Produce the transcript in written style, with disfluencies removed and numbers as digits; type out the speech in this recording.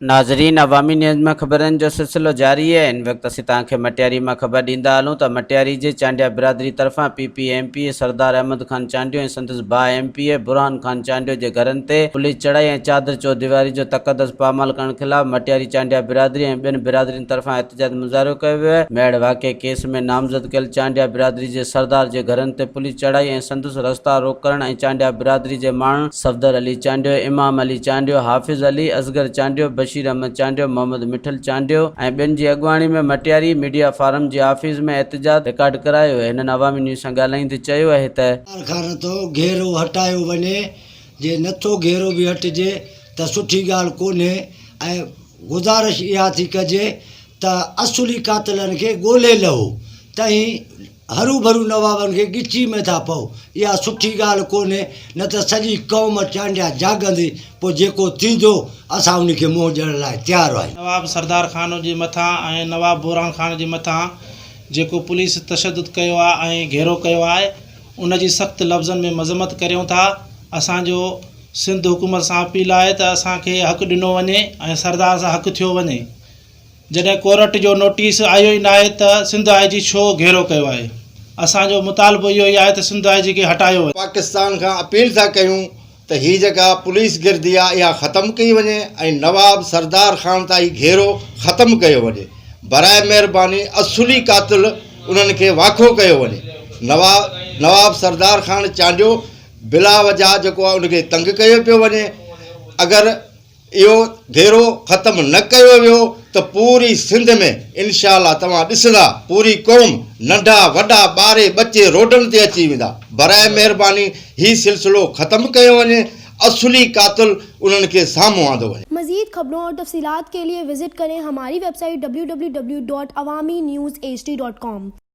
ناظرين عوامي نيوز ۾ خبرن جو سلسلو جاري آهي هن وقت اسين توهان کي مٽياري مان خبر ڏيندا هلون ته مٽياري جي چانڊيا برادري طرفان P P M P A Sardar Ahmed Khan Chandio ۽ سندس ڀاء M P A Burhan Khan Chandio جي گهرن تي پوليس چڙهائي ۽ چادر چوديواري جو تقدس پامال ڪرڻ خلاف مٽياري چانڊيا برادري ۽ ٻين برادرين طرفان احتجاج مظاهرو ڪيو ويو آهي ميهڙ واقعي ڪيس ۾ نامزد ڪيل چانڊيا برادري جي سردار جي گهرن تي پوليس چڙهائي ۽ سندس رستا روڪ ڪرڻ ۽ چانڊيا برادري جي ماڻهن صفدر علي چانڊيو، امام علي چانڊيو، حافظ علي، اصغر چانڊيو، بشير احمد چانڊيو، محمد مٺل چانڊيو ۽ ٻين جي اڳواڻي ۾ مٽياري ميڊيا فارم جي آفيس ۾ احتجاج رڪارڊ ڪرايو ويو. هنن عوامي نيوز سان ڳالهائيندي چيو اهي ته. کان ٿو گهيرو هٽايو وڃي، جي نٿو گهيرو به هٽجي ته سٺي ڳالهه ڪونهي ۽ گذارش اها ٿي ڪجي ته اصلي قاتلن کي ڳولي لهو تهين هروڀرو نوابن کي ڳچي ۾ ٿا پئو، اها سٺي ڳالهه ڪونهي، نه ته سڄي قوم چانڊيا جاڳندي، پوء جيڪو ٿيندو، اسان ان کي منهن ڏيڻ لاء تيار آهيون. نواب سردار خان جي مٿان ۽ نواب بوران خان جي مٿان جيڪو پوليس تشدد ڪيو آهي ۽ گهيرو ڪيو آهي ان جي سخت لفظن ۾ مذمت ڪريون ٿا اسان جو سنڌ حڪومت سان اپيل آهي ته اسان کي حق ڏنو وڃي ۽ سردار سان حق ٿيو وڃي. جڏهن ڪورٽ جو نوٽيس آيو ئي ناهي ته سنڌ آء جي ڇو گهيرو ڪيو آهي؟ اسان جو مطالبو اهو ئي آهي ته سنڌ آء جي کي هٽايو وڃي. پاڪستان کان اپيل ٿا ڪيون ته هي جيڪا پوليس گردي آ اها ختم ڪئي وڃي ۽ نواب سردار خان تان هي گهيرو ختم ڪيو وڃي براء مهرباني اصلي قاتل انهن کي واکو ڪيو وڃي نواب نواب سردار خان چانڊيو بلا وجه جيڪو آ ان کي تنگ ڪيو پيو وڃي اگر اهو گهيرو ختم نه ڪيو ويو ته پوري سنڌ ۾ انشاء الله توهان ڏسندا پوري قوم ننڍا وڏا ٻاري ٻچي روڊن تي اچي ويندا براء مهرباني هي سلسلو ختم ڪيو وڃي اصلي قاتل انهن کي سامهون آندو وڃي. مزيد خبرون اور تفصيلات کے لئے وزٽ کریں ہماری web site www.awamiNewsHD.com.